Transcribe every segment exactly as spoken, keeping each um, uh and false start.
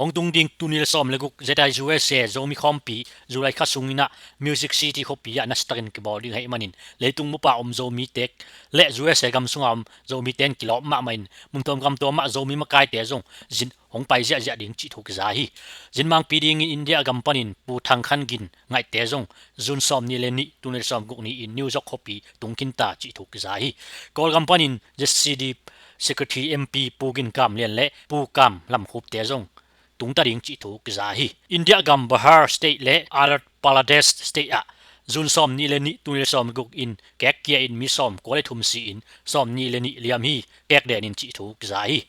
Hong tung ding tul nih le sawm le guk ZIUSA Zomi khawmpi July kha sungin ah Music City khuapi ah nasatakin kibawl ding ahih manin leitung bup a om Zomite le USA gam sunga om Zomite in kilawm mahmah in mun tuam gam tuam ah Zomi makaite zong zin hong pai ziahziah ding cih thu kiza hi. Zin mangpi dingin India gam panin Pu Thang Khan Gin Ngaihte zong June sawm nih le nih tul nih le sawm guk ni-in New York khuapi tung khin ta cih thu kiza hi. Kawlgam panin ZCD Secretary MP Pu Gin Kam Lian le Pu Kam Lam Khup te zong tung ta ding cih thu kiza hi. India gam Bihar State le Andhra Pradesh State ah June sawm nih le nih tul nih le sawm guk in kek kia in mi sawm kua le thum si-in sawm nih le nih liam hi. Kek den in cih thu kiza hi.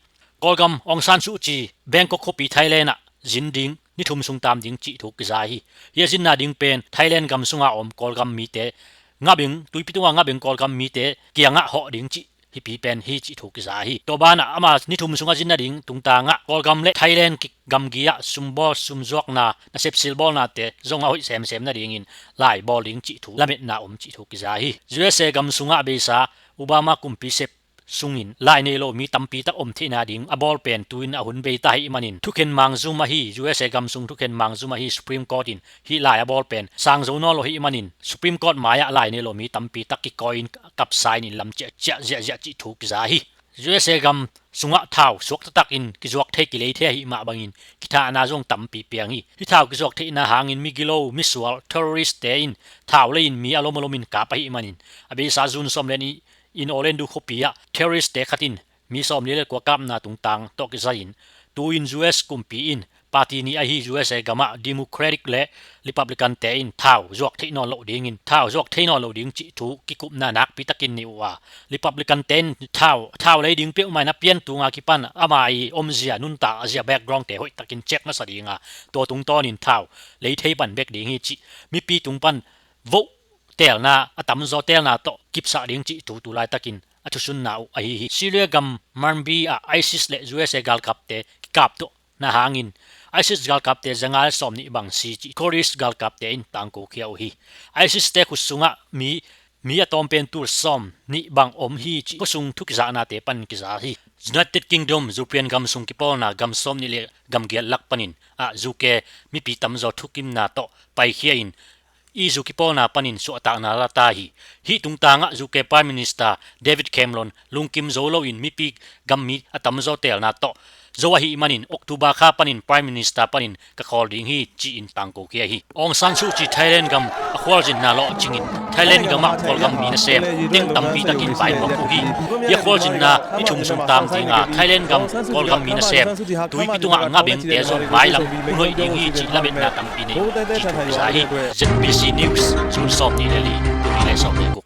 Kawlgam Aung San Suu Kyi Bangkok khuapi Thailand ah zin ding ni thum sung tam ding cih thu kiza hi. Hi a zinna ding pen Thailand gam sunga om Kawlgam mite ngabeng, tuipi tunga ngabeng Kawlgam mite kiangah hawh ding cih hipi pen hi cih thu kiza hi. Tua banah ama ni thum sungah zin nading tungtangah Kawlgam le Thailand gamgi ah sumbawl sumzuakna nasep silbawlnate zong a hoih semsem nadingin lai bawl ding cih thu lametna om cih thu kiza hi. USA gam sungah a beisa Obama kumpi sep sungin lai nei lo mi tampi tak om theihna ding a bawl pen tu-in a hun bei ta ahih manin thukhen mangzum ahi, USA gam sung thukhen mangzum ahi Supreme Court in hih lai a bawl pen sang zo nawn lo ahih manin Supreme Court mai-ah lai nei lo mi tampi tak kikawi-in kapsa-in lam ciahciah ziahziah cih thu kiza hi. USA gam sungah thau suak taktak in kizuak thei kilei thei ahih mah bangin kithahna zong tampi piang hi. Hih thau kizuak theihna hangin migilo misual terrorist-te in thau lei-in mi a lom a lomin kap ahih manin a beisa June sawm le nih in Orlando khuapi ah terrorist-te khat in mi sawm li le kua kapna tungtang tawh kizai-in tu-in US kumpi in party nih ahi USA gamah Democratic le Republican-te in thau zuak theih nawn loh dingin thau zuak thei nawn lo ding cih thu kikupna nakpi takin nei uh a, Republican-te in thau, thau lei ding peuhmah in a pian tunga kipan ama i omzia nuntak a zia background-te hoih takin check masa dinga tua tungtawnin thau lei thei pan bek ding hi cih mipi tung pan vote teelna a tamzaw teelna tawh kipsak ding cih thu tu laitakin a thusunna uh ahi hi. Syria gam Manbij ah ISIS le USA galkapte kikap tuahna hangin ISIS galkapte zanga le sawm nih bang si cih Kurdish galkapte in tangko khia uh hi. ISIS-te khut sungah mi, mi a tawm pen tul sawm nih bang om hi cih khuasung thu kizaknate pan kiza hi. United Kingdom European gam sung kipawlna gam sawm nih le gam giat lak panin ah UK mipi tamzaw thukimna tawh paikhia in i zu kipawlna panin suahtakna la ta hi. Hih tungtangah UK Prime Minister David Cameron lungkim zo loin mipi gammi a tamzaw teelna tawh zo ahih manin October kha panin Prime Minister panin ka khawl ding hi ci-in tangko khia hi. Aung San Suu Kyi Thailand gam a khualzinna lawhcingin Thailand gamah Kawlgam mi nasem teng tampi takin vaimawk uh hi. Hih a khualzinna ni thum sung tam dinga Thailand gam Kawlgam mi nasem tuipi tungah ngabengte zong mailam hun hoih ding hi cih lametna tampi nei cih thu kiza hi. ZBC News, June sawm nih le li, tul nih le sawm le guk.